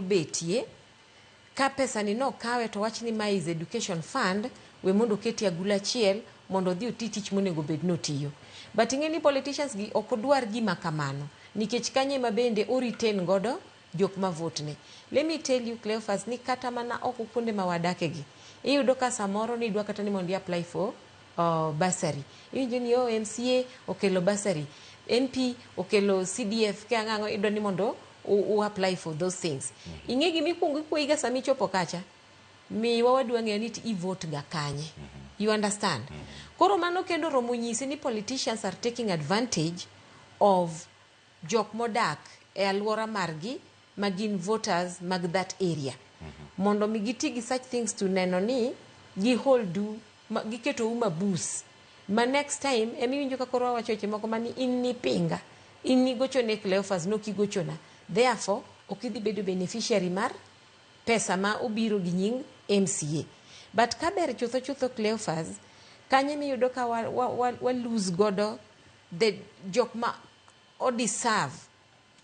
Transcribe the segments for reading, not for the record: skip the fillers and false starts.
Betie ka pesa ni nokawe to wach ni mae is education fund, we mondo oketie agulu achiel mondo odhi oti tich monego bed ni otiyo. But ing'e ni politicians gi ok odwar gima kamano nikech kanyo ema bende o retain godo jok ma vote ne. Let me tell you, Cleophas, ni kata mana oko kuonde ma wadake gi, iyudo ka samoro ni idwa kata ni mondo i apply for bursary, iwinjo ni oh, MCA okelo bursary, MP okelo CDF ke ang'ang'o, idwa ni mondo u apply for those things. Ing'e gima ikuongo ikwayi ga sama ichopo kacha? Miwa wadwa ng'eyo ni i vote ga kanye. You understand? Koro mano kendo romo nyisi ni politicians are taking advantage of jok modak e alwora margi ma gin voters mag that area mondo mi giti gi such things to neno ni gi hold u giketou mabus ma next time emiwinjo ka koro wawacho weche moko mani in nipinga, in nigochone Cleophas, nokigochona, therefore ok idhi bedo beneficiary mar pesa ma obiro gi nying MCA. But kaber chutho chutho, Cleophas, kanye miyudo ka wa lose godo the jok ma o deserve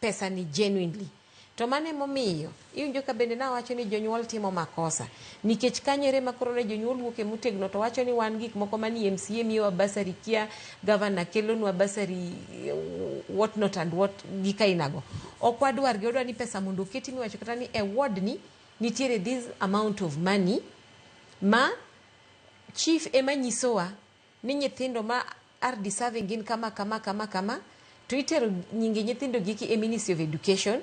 pesa ni genuinely. To mano emomiyo iwinjo ka bende nawacho ni jonyuol timo makosa nikech kanyere ma koro ne jonyuol wuok e motegno to wacho ni wan gik moko mani MCA miyowa bursary, kia governor kelonwa bursary, what not and what, gik ainago ok wadwar gi. Wadwa ni pesa mondo oketi miwacho kata ni e ward ni nitiere this amount of money ma chief ema nyisowa ni nyithindo ma are deserving gin kama kama kama kama, to itero nyinge nyithindo giki e Ministry of Education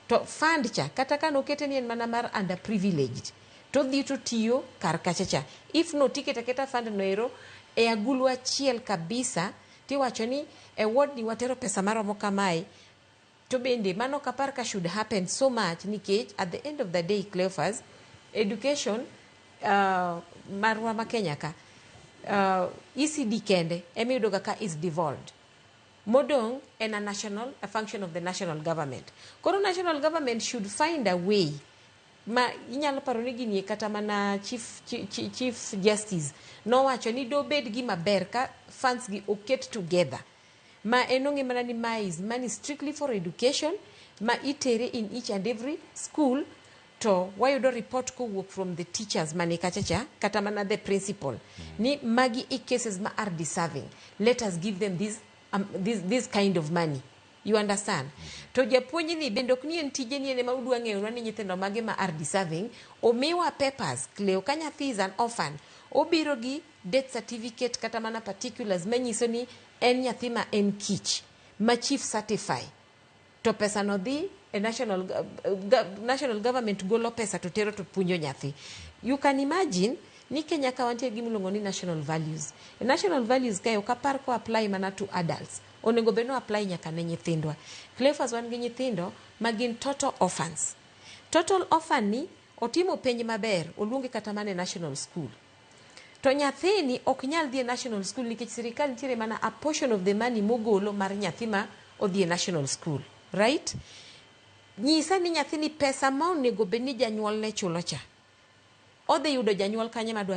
to fund cha kata ka nokete ni en mana mar underprivileged to dhi to tiyo kar kacha cha. If not, iketo aketa fund no ero e agulu achiel kabisa, tiwacho ni e ward ni watero pesa maromo kamae. To bende mano ok apar ka should happen so much nikech at the end of the day, Cleophas, education marwa ma Kenya ka, ECD kende emiyudo ga ka is devolved. Modong' en a function of the national government. Koro national government should find a way ma inyalo paro ni gini kata mana chief justice nowacho ni dobed gima ber ka funds gi oket together ma en ong'e mana ni mae is money strictly for education ma itere in each and every school, to wayudo report kowuok from the teachers mani kacha cha kata mana the principal ni magi e cases ma are deserving, let us give them this kind of money. You understand? To japuonj ni bende ok ni en tije ni en ema udwa ng'eyonwa ni nyithindo mage ma are deserving. Omiwa papers, Cleo. Ka nyathi is an orphan, obiro gi death certificate kata mana particulars manyiso ni en nyathi ma en kich ma chief certify, to pesa no dhi e national government golo pesa to tero to puonjo nyathi. You can imagine ni Kenya ka wantie gi gimiluongo ni national values. E national values kae ok apar ko apply mana to adults, onego bed no apply nyaka ne nyithindwa. Cleophas, wan gi nyithindo ma gin total orphans. Total orphan ni otimo penj maber, oluonge kata mana e national school, to nyathini ok nyal dhi e national school nikech sirikal nitiere mana a portion of the money mogolo mar nyathi ma odhi e national school, right? Nyisa ni nyathini pesa ma onego bed ni janyuol ne chulo cha odhi yudo janyuol kanye madwa